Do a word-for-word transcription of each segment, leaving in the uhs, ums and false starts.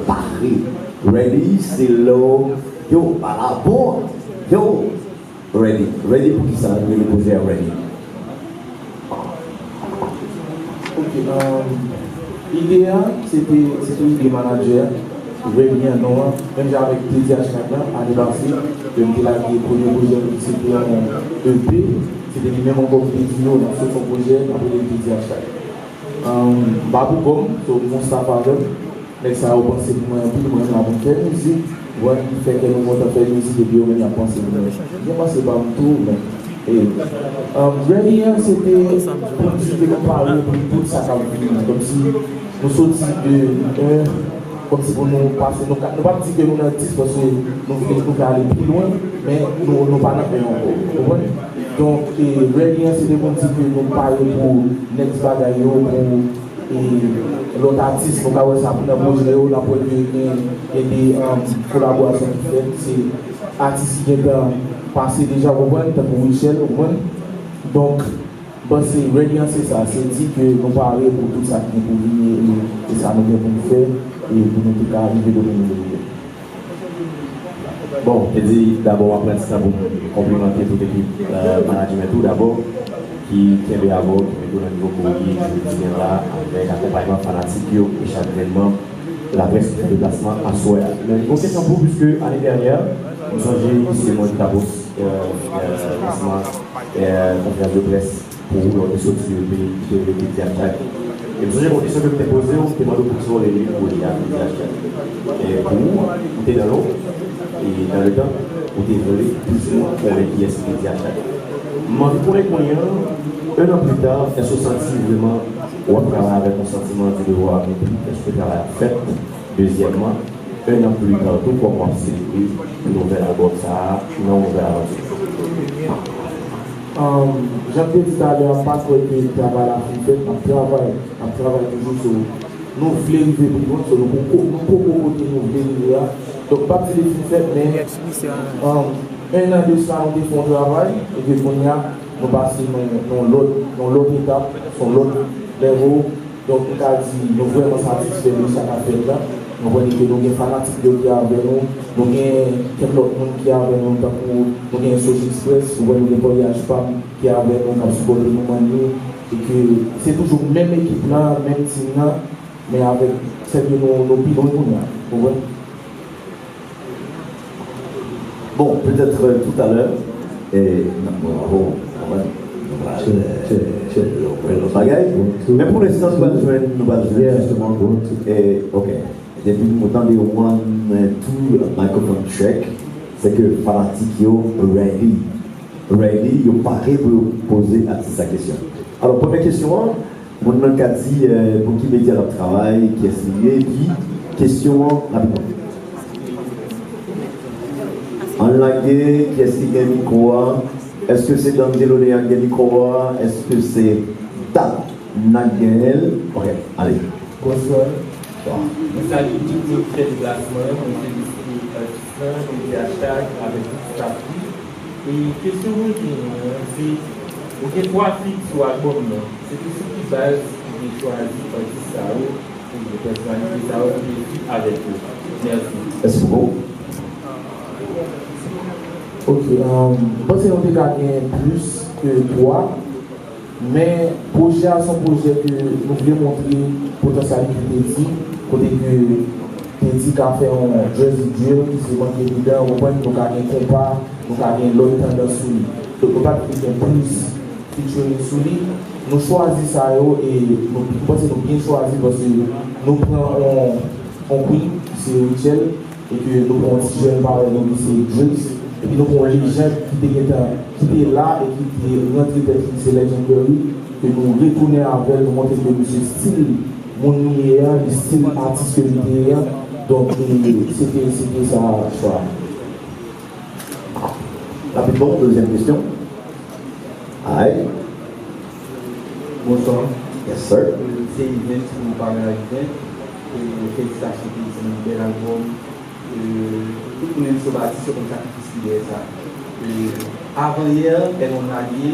Pare. Ready, se lè w, yo, pa la bon. Yo, ready. Ready pou ki sa? Ready pou zè ready. Ok, um, ide a, se te, se te ide manadjè a. Ready an non an, menm jan avèk T D H kat lan, ane pase, lè m te lage premye pwojè m ki se te yon E P, se te li menm ankò ki te di yo, n ap sot yon pwojè, n ap rele T D H kat. Um, m pa pou kò m, so, m gon staff avè m. Nèg sa yo panse pou mwen anpil, mwen menm la pou m fè mizik. Mwen ki fè kè nou kontan fè mizik epi yo menm y ap panse pou mwen. M gen panse pa m tou, men. E, um, Ready an, se te pou m di ke nou pare pou tout sa k ap vini. Kòmsi nou soti de en, kòmsi pou nou pase, nou ka, nou p ap di ke nou nan dis paske nou vle, nou vle ale pi lwen, men nou, nou pa nan en ankò. Ou konprann? Donk, e, Ready an, se te pou m di ke nou pare pou next bagay yo, pou E lòt atis, nou ka wè sa pou nan pwojè yo, n ap wè ke gen, gen de, um, kolaborasyon ki fèt. Se atis ki gentan pase deja, w konprann, tankou Rutshelle, w konprann. Donk, m panse Ready an se sa, se di ke nou pare pou tout sa ki gen pou vini e, e sa nou gen pou nou fè e pou nou te ka rive kote nou vle rive. Bon, te di dabò w ap pran ti tan pou m konplimante tout ekip, eh, management ou dabò, ki kenbe avè w, ki mete w nan nivo ke w ye jodi a la, avèk akonpayman fanatik yo e chak grenn manm laprès ki fè deplasman aswè a. Men yon kesyon pou ou, piske ane dènyè, m sonje se mwen ki t ap, eh, eh, lansman, eh, konferans de près pou ou lè w te soti epi te rele T D H Kat. E m sonje gon kesyon ke m te poze w, m te mande w poukisa w rele ou rele a T D H Kat. E pou ou, ou te nan non, e nan letan, ou te vle plizyè moun konnen kiyès ki T D H Kat. M anvi konnen kounye a, en an pli ta, èske w santi vreman w ap travay avèk yon santiman de devwa akonpli? Èske travay ap fèt? Dezyèmman, en an pli ta tou, kòman w ap selebre nouvèl albòm sa a nan yon nouvèl avanti? Um, jan m te di talè a, m pa kwè ke travay la fin fèt. N ap travay, n ap travay toujou, so, nou vle rive pi lwen, so, nou poko, nou poko kote nou vle rive a. Donk, m p ap di li fin fèt, men, um, en an de sa, nou te fè yon travay, epi kounye a, nou pase nan, nan lòt, nan lòt etap, se yon lòt level. Donk, m ka di, nou vrèman satisfè de sa k ap fèt la. Nou wè ke nou gen fanatik yo ki avè nou. Nou gen kèk lòt moun ki avè nou, tankou nou gen Soji Express, nou wè nou gen Kolyaj Pam ki avè nou, k ap sipòte nou, manm yo. E ke se toujou menm ekip la, menm team la, men avèk, sèl ke nou, nou pi lwen kounye a. Ou konprann? Bon, peut-être, euh, tout à l'heure, e, n ap, bon, bon, bon, nou pral, euh, fè lòt bagay. Men pou lenstan, nou pral jwenn, nou pral jwenn, jisteman, e, ok. Depi nou tande one, two, microphone check, se ke fanatik yo ready. Ready, yo pare pou yo poze atis la kesyon. Alò, premyè kesyon an, moun nan ka di, eh, pou ki medya l ap travay, kiyès li ye, epi kesyon an rapidman. Ann lage, kiyès ki gen mikwo a? Èske se Dandelone a k gen mikwo a? Èske se Dat n ap genyen l? Ok, ale. Bonswa. Bonswa. Mwen salye tout moun ki fè deplasman an, mwen felisite atis lan, T D H Kat avèk tout staff li. E kesyon mwen genyen an, se, ou gen twa feat sou albòm nan. Se te sou ki baz ou te chwazi atis sa yo, oubyen pèsonalite sa yo pou te feat avèk yo? Mèsi. Mèsi bokou. Ok, um, m panse nou te ka gen plis ke twa. Men pwojè a se yon pwojè ke nou vle montre potansyalite Teddy, kote ke Teddy ka fè yon Jersey drill, ki se manke dedan, ou konprann, nou ka gen konpa, nou ka gen lòt tandans sou li. Donk nou pa t vle gen plis featuring sou li. Nou chwazi sa yo e nou, m panse nou byen chwazi paske nou pran yon, yon queen, ki se Rutshelle, e ke nou pran yon ti jèn parèy nou ki se Drakes, epi nou pran yon lejand ki te gentan, ki te la e ki te rantre tèt li, se Legendary, ke nou retounen avè l, nou montre ke misye stil moun li ye a, li stil atis ke li te ye a. Donk, e, se te, se te sa chwa a. Rapidman, dezyèm kesyon. Alright. Bonswa. Yes, sir. Euh, se Evens pou Pamela Evens. E felisitasyon pou yon bèl albòm. Euh, tout moun renmen sou atis yo konn sakrifis ki dèyè sa. Euh, avan yè, Elon lage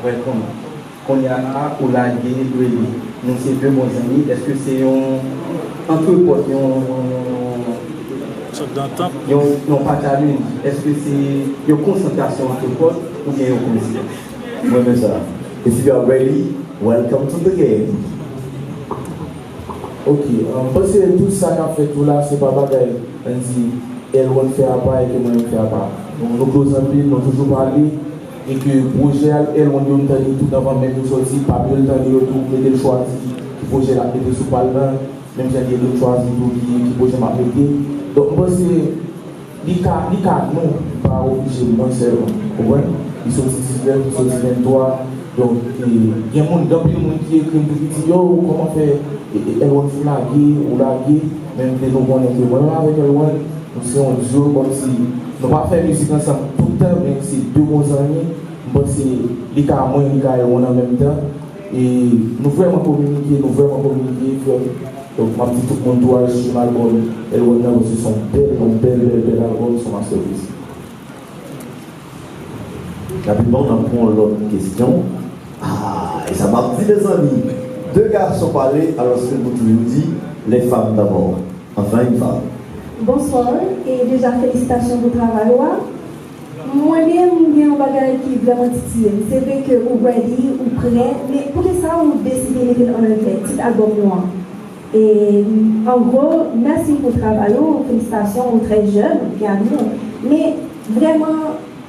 Welcome. Kounye a la, ou lage Ready. Nou se de bon zanmi. Èske se yon antrepòt, yon, yon, yon, yon patanaj? Èske se yon konsantrasyon antrepòt oubyen yon koinsidans? Mwen menm sa. If you are ready, welcome to the game. Ok, um, m panse tout sa k ap fèt yo la, se pa bagay, ann di, Elwon fè apa e ke mwen menm fè apa. Bon, nou close anpil, nou toujou pale, e ke pwojè a, Elwon yo m tande tout anvan menm yo sòti, Pablo m tande yo tou, mete l chwazi ki pwojè l ap mete sou pal la, menm jan Dieudo m chwazi tou ki, ki pwojè m ap mete. Donk, m panse, li ka, li ka nou, li pa oblije mwen sèlman, ou konprann? Li soti diznèf, li soti venntwa, donk, e, gen moun, gen anpil moun ki ekri m tou ki di, yo, kòman fè, e, e, Elwon fin lage, ou lage, men m vle nou konnen ke mwen menm avèk Elwon, nou se yon duo, kòmsi, nou pa fè mizik ansanm tout tan, men se de bon zanmi, m panse, li ka mwen, li ka Elwon an menm tan, e nou vrèman kominike, nou vrèman kominike, frè m. Donk, m ap di tout moun tou al swiv albòm Elwon nan, paske se yon bèl, yon bèl, bèl, bèl albòm, se yon masterpiece. Rapidman, n ap pran yon lòt kesyon. Ah, e sa m ap di, mezanmi. De gason pale, alòske nou toujou di, les femmes d'abord. Enfin, une femme. Bonswa, e deja felisitasyon pou travay ou a. Mwen menm, m gen yon bagay ki vrèman titiye m. Se vre ke ou ready, ou prè, men poukisa ou deside mete l ann anglè, tit albòm nou an? E, an gwo, mèsi pou travay ou, felisitasyon, ou trè jèn, ou gen avni. Men, vrèman,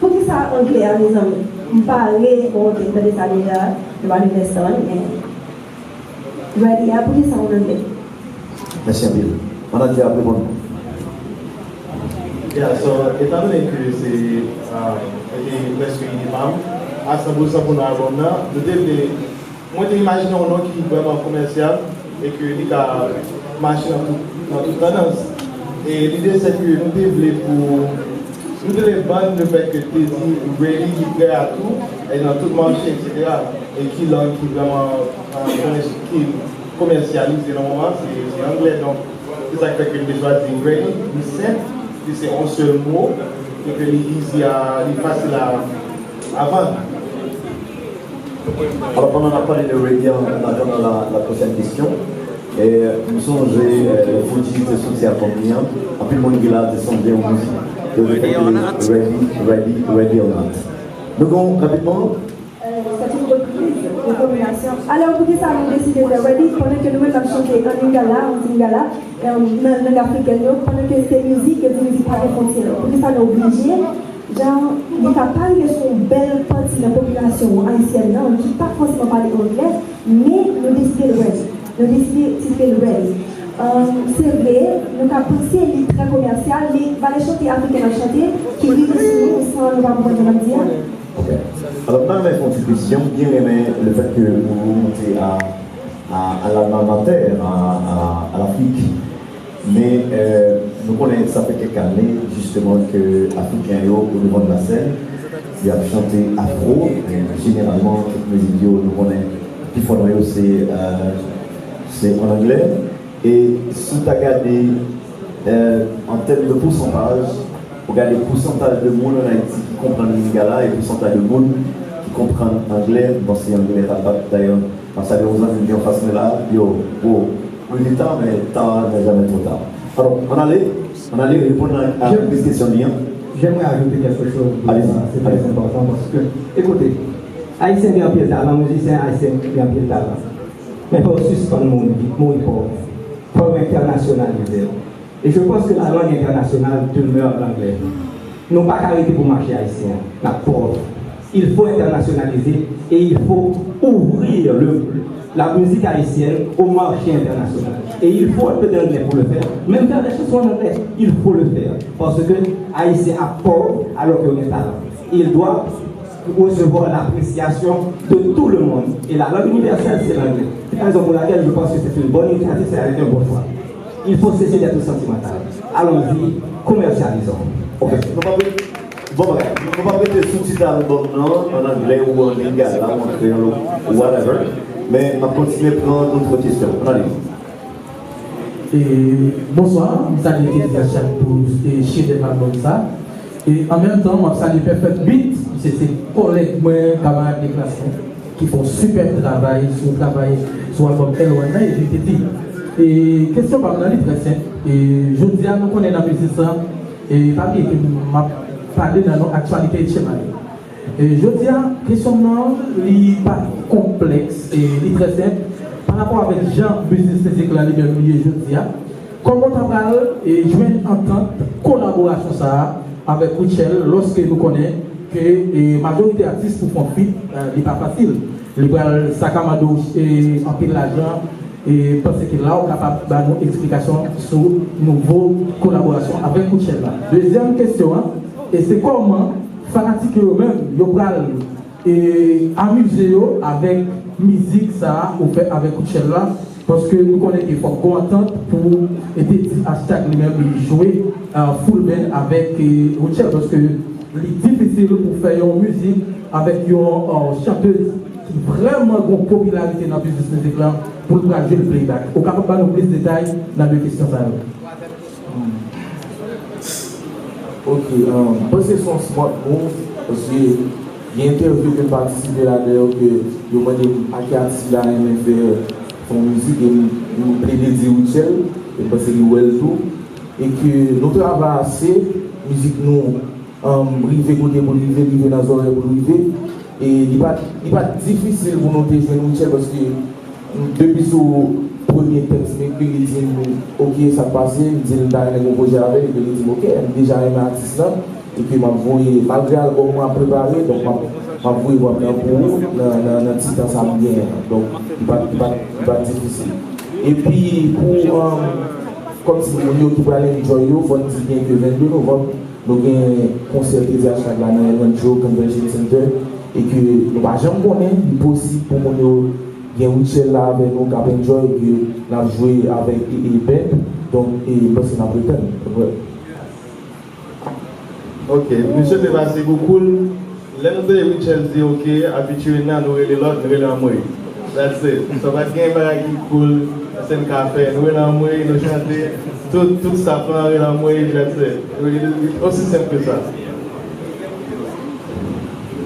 poukisa anglè a, mezanmi? M pare, bon, ok, m tande sa deja, nou pa bezwen desann, men, ready a, poukisa ou ann anglè? Mèsi anpil. Manager ap reponn. Yeah, so, etan done ke se, um, se te prèske ide pa m, a san pou san pou non albòm nan, nou te vle, mwen te imajine yon non ki vrèman komèsyal e ke li ka mache nan tout, nan tout tandans. E lide se ke nou te vle pou, nou te vle vann le fèt ke Teddy ready, li prè a tou, e nan tout mache, et cetera. E ki lang ki vrèman, uh, ki komèsyalize nan moman, se, se anglè. Donk, se sa k fè ke m te chwazi ready, li senp, li se yon sèl mo, e ke li easy a, li fasil a, a vann. Alò, pandan n ap pale de ready an, n atandan la, la pwochèn kesyon. E, m sonje, e, lè Fugees te soti albòm li an, anpil moun ki la te sonje yon mizik ke yo te fè ki rele Ready, Ready, Ready or Not. Nou gon rapidman, Euh, c'est une reprise de Domination. Alò, poukisa nou deside fè Ready pandan ke nou menm n ap chante an Lingala, an Lingala, euh, nan lang afriken yo, pandan ke se mizik, yo di mizik pa gen fwontyè? Poukisa nou oblije, jan, li ka pa rive sou yon bèl pati nan popilasyon ayisyèn nan, ki pa fòseman pale anglè, men nou deside l Ready. Nou deside titre l Ready. Euh, se vre, nou ka panse li trè komèsyal, men ba de chante afriken ap chante, ki rive sou nou san nou pa konprann sa n ap di a. Ok. Alò, m ta renmen fè yon ti presizyon. M byen renmen le fait que ou remonte à, à, à l'alma mater, à, à, à l'Afrique. Men, euh, nou konnen sa fè kèk ane, jisteman, ke Afriken yo, o devan de la sèn, y ap chante afro. E jeneralman, tout mizik yo, nou konnen, pifò nan yo, se, euh, se an anglè. E si w ta gade, euh, an tèm de pousantaj, ou gade pousantaj de moun ann Ayiti ki konprann Lingala e pousantaj de moun ki konprann anglè, m panse anglè t ap bat. Dayè, m ap salye yon zanmi m ki anfas mwen la. Yo, bro, ou rete ta, men ta n'est jamais trop tard. Alò, ann ale, ann ale reponn a, a Jan- plis kesyon li an. J'aimerais ajouter quelque chose. Allez-y, c'est très important parce que, écoutez, Ayisyen gen anpil talan, mizisyen ayisyen gen anpil talan. Men fò w sispann mouri, mouri pòv. Fò w entènasyonalize w. Et je pense que la langue internationale demeure l'anglais. Nou pa ka rete pou mache ayisyen an. N ap pòv. Il faut internationaliser et il faut ouvrir le, la musique haïtienne au marché international. Et il faut un peu d'anglais pour le faire. Même faire des chansons en anglais, il faut le faire. Parce que Ayisyen ap pòv alò ke yo gen talan. Il doit recevoir l'appréciation de tout le monde. Et la langue universelle, c'est l'anglais. C'est la raison pour laquelle je pense que c'est une bonne initiative, c'est un bon choix. Il faut cesser d'être sentimental. Allons-y, commercialisons. Ok, nou pa pe, bon bagay, nou pa mete sou tit albòm nan an anglè ou an lingala ou an kreyòl ou whatever, men m ap kontinye pran dòt kesyon. Ann ale. E, bonswa, m salye Teddy Ashak pou, e, chedèv albòm sa. E an menm tan, m ap salye Perfect Beat, misye se kòlèg mwen, kamarad de klas mwen, ki fè yon sipèb travay, se yon travay sou albòm L one nan, epi li te di, e, kesyon pa m nan, li trè senp. E, jodi a, nou konnen nan biznis lan, e, pa bliye ke m ap pale nan non aktyalite Etche Male. E, jodi a, kesyon m nan, li pa konplèks, e, li trè senp. Pa rapò avèk jan biznis mizik lan li menm li ye jodi a, kòman w ta pral, e, jwenn antant kolaborasyon sa a avèk Rutshelle, lòske nou konnen ke, e, majorite atis pou fè yon feat, e, li pa fasil. Li pral sakamande w, e, anpil lajan, e, m panse ke la w kapab ba nou eksplikasyon sou nouvo kolaborasyon avèk Rutshelle la. Dezyèm kesyon an, e se kòman fanatik yo menm, yo pral, e, amize yo avèk mizik sa a ou fè avèk Rutshelle la, paske nou konnen ke fòk gon antant pou, e, te di Hashtag li menm li jwe, e, full band avèk, e, Rutshelle, paske li difisil pou fè yon mizik avèk yon, e, chantèz ki vrèman gon popilarite nan biznis mizik lan pou l pral jwe l playback. Ou kapab ba nou plis detay nan de kesyon sa yo? Ok, um, m panse se yon smart move, paske gen entèvyou ke m patisipe ladan yo ke yo mande m a ki atis m ta renmen fè, fè yon mizik, e m, m plede di Rutshelle, e m panse li wè l tou, e ke nou travay ase, mizik nou, um, rive kote pou l rive, rive nan zòrèy pou l rive, e li pa t, li pa t difisil pou nou te jwenn Rutshelle, paske depi sou premye tèks m ekri, li di m, ok, sa k pase, m di l m ta renmen gen yon pwojè avè l, epi li di m, ok, m deja renmen atis lan, epi m ap voye, malgre albòm mwen ap prepare, donk m ap, m ap voye w ap nan pou ou, nan, nan, nan ti tan sa m genyen an. Donk, li pa t, li pa t, li pa t difisil. Epi, pou, um, kòmsi moun yo ki pral enjoy yo, fò n di byen ke vennde novanm, nou gen konsè T D H Tag la nan L one Joe Convention Center, e ke nou pa janm konnen, li posib pou moun yo gen Rutshelle la avè nou k ap enjoy, e ke n ap jwe avèk, e, e, band, donk, e, m panse n ap ret tann. Ok, misye te pase pou cool. Lè nou tande Rutshelle di ok, abitye n nan, nou rele lòt, nou rele anmwey. That's it. So pa t gen bagay ki cool, se n ka fè. Nou rele anmwey, nou chante, tout, tout staff lan rele anmwey, that's it. It osi senp ke sa.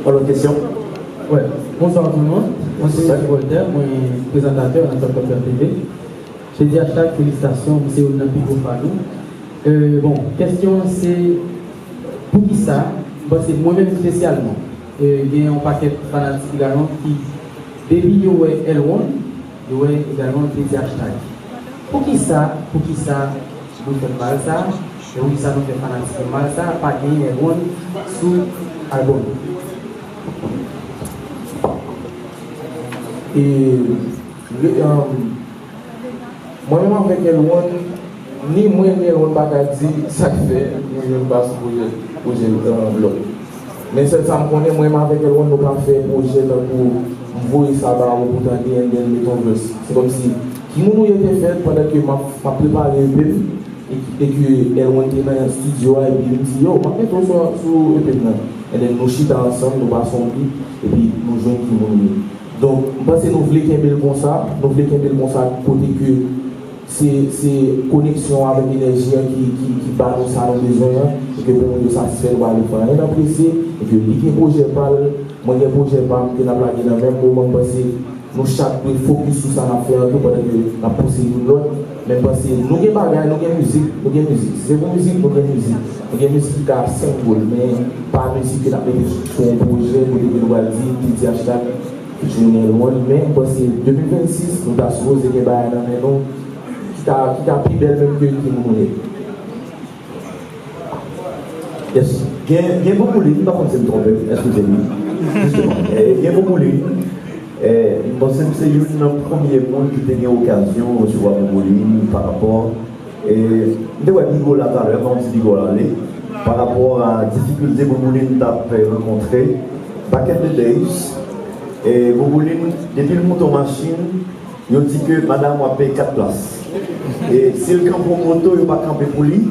Yon lòt kesyon? Wè. Bonswa tout moun. Mwen se Joseph Voltaire, mwen prezantatè nan Top Top T V. T D H Tag, felisitasyon, ou se youn nan pi gwo fan nou. E, bon, kesyon an se, poukisa, m panse mwen menm espesyalman, e, gen yon pakèt fanatik egalman ki, depi yo wè L one, yo wè egalman T D H Tag. Poukisa, poukisa nou fè mal sa, e poukisa nou fè fanatik yo mal sa, pa gen L one sou albòm? E, re, um, Mwen menm avèk L one, ni mwen ni L one pa ka di sa k fè nou jwenn pa sou pwojè, pwojè, e, lòt. Men sèl sa m konnen, mwen menm avèk L one, nou pa fè pwojè tankou m voye sa ba ou pou tande and then met on verse. Se kòmsi Ki Moun Ou Ye te fèt pandan ke m ap, m ap prepare E P m, e, e ke L one te nan estidyo a, epi m di, yo, m ap mete w sou, sou E P m nan. And then nou chita ansanm, nou pase yon beat, epi nou jwenn Ki Moun Ou Ye. Donk, m panse nou vle kenbe l konsa, nou vle kenbe l konsa kote ke se, se koneksyon avèk enèji an ki, ki, ki ba nou sa nou bezwen an, e ke pou moun yo satisfè, nou pa vle fè anyen nan prese, e ke li gen pwojè pa l, mwen gen pwojè pa m ke n ap lage nan menm moman, m panse nou chak dwe fokis sou sa n ap fè an tou pandan ke n ap pouse youn lòt. Men m panse nou gen bagay, nou gen mizik, nou gen mizik. Si se pou mizik, nou gen mizik. Nou gen mizik ki ka senk goal, men pa mizik ke n ap mete sou yon pwojè kote ke nou pral di T D H Tag featuring L one. Men m panse de mil vennsis, nou ta sipoze gen bagay nan men nou ki ka, ki ka pi bèl menm ke Ki Moun Ou Ye. Yes. Gen, gen Bouboulin, m pa konn si m twonpe m, èske se li? Jisteman, e, gen Bouboulin, e, m panse m se youn nan premye moun ki te gen okazyon resevwa Bouboulin pa rapò, e, m te wè Bigo la talè, m pa konn si Bigo la ale, pa rapò a difikilte Bouboulin t ap rankontre, back in the days, e, Bouboulin, depi l moute yon machin, yo di ke madanm w ap peye kat plas. E si l kanpe yon moto, yo pa kanpe pou li.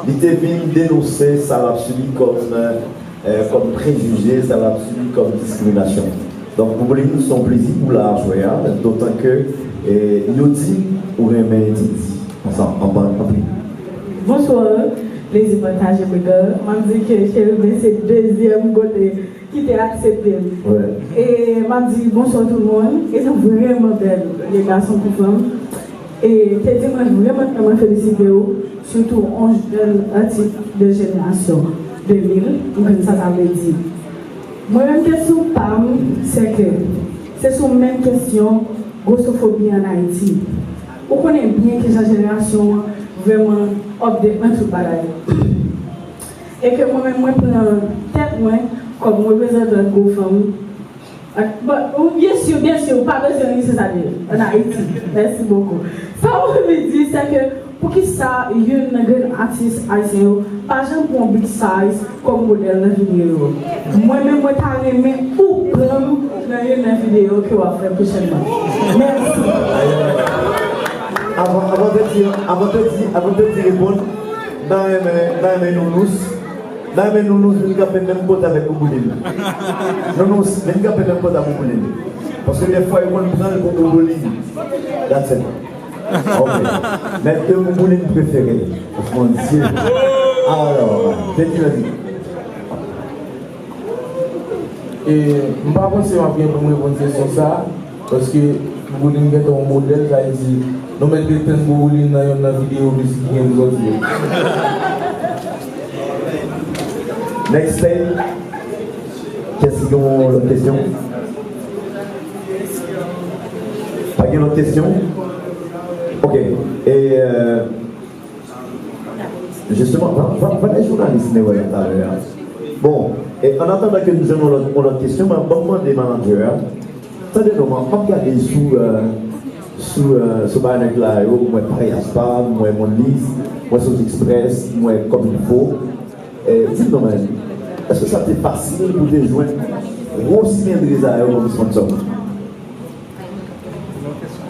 Li te vin denonse sa l ap sibi kòm, e, kòm prejije, sa l ap sibi kòm diskriminasyon. Donk, Bouboulin, se yon plezi pou w la aswè a, dotan ke, e, yo di ou renmen Didi. Ansanm, anpil. Bonswa. Plezi pataje, brother. M ap di ke Cherubin se dezyèm kote ki te aksepte m. E m ap di bonswa tout moun. E se vrèman bèl, le gason kou fanm. E te di mwen vrèman, mwen felisite w, sitou yon jèn atis de jenerasyon de mil, m konn sa sa vle di. Mwen menm kesyon pa m, se ke se sou menm kesyon gwosofobi ann Ayiti. Ou konnen byen kijan jenerasyon an vrèman update nan tout bagay. E ke mwen menm mwen pran tèt mwen kòm reprezantan gwo fanm. Ak, bon, ou, byen si, byen si, ou pa bezwen ri, se sa de, ann Ayiti. Mèsi bokou. Sa mwen vle di, se ke poukisa youn nan grenn atis ayisyen yo pa janm pran Big Size kòm modèl nan videyo yo? Mwen menm, mwen ta renmen ou pran m nan youn nan videyo ke w ap fè pwochènman. Mèsi. Avan, avan te di, avan te di, avan te di reponn, m ta renmen, m ta renmen Nounous. Nan men Nounous vin kanpe menm kote avèk Bouboulin. Nounous vin kanpe menm kote ak Bouboulin. Paske dèfwa yo konn pran l pou Bouboulin. That's it. Ok. Men ke Bouboulin prefere. Mon Dieu. Alò, se ki yo di? E m pa panse m ap gen pou m reponn kesyon sa a, paske Bouboulin gentan yon modèl, sa vle di, nou mèt ret tann Bouboulin nan yonn nan videyo mizik ki gen pou sòti yo. Next slide. Kiyès ki gen yon lòt kesyon? Pa gen lòt kesyon? Ok. E, euh, Jisteman, pa, pa, pa de jounalis m te wè la talè a. Bon, e, an atandan ke nou jwenn yon lòt, yon lòt kesyon, mwen, ban m mande manager a. Tande non, mwen, m ap gade sou, euh, sou, euh, sou banèt la yo, m wè Payas pa, m wè Monliz, m wè Soti Express, m wè Comme Il Faut. E, di m non, men, èske sa te fasil pou te jwenn gwo silendri sa yo kòm sponsor?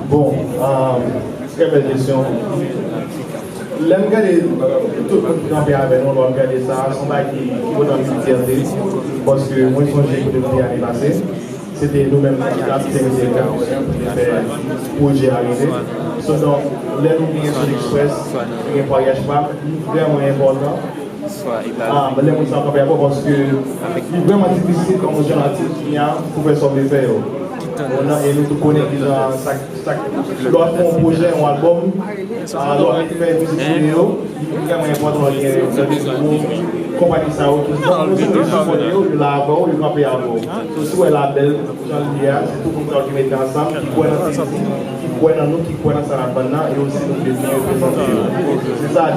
Bon, ah, trè bèl kesyon. Lè m gade tout moun ki kanpe avè nou, lè w ap gade sa, se yon bagay ki, ki pote anpil fyète, paske mwen sonje kote m te ane pase, se te nou menm ki t ap te mete kawòl pou te fè pwojè a rive. So, donk, lè nou gen Sud Express, nou gen Voyage Pam, li vrèman enpòtan. Ah, lè moun sa kanpe avè w, paske li vrèman difisil kòm yon jèn atis ki a pou fè sa w vle fè yo. Bon, nan, e nou tout konnen kijan sa, sa, lè w ap fè yon pwojè, yon albòm, ah, lè w ap fè mizik videyo, li vrèman enpòtan lè w gen yon konpayi sa yo ki sipòte yo, yo la avè w, yo kanpe avè w. So, si w wè labèl jan l ye a, se tout moun sa yo ki mete ansanm, ki kwè nan mizik, ki kwè nan nou, ki kwè nan sa n ap vann nan, e osi nou vle byen reprezante yo. Se sa.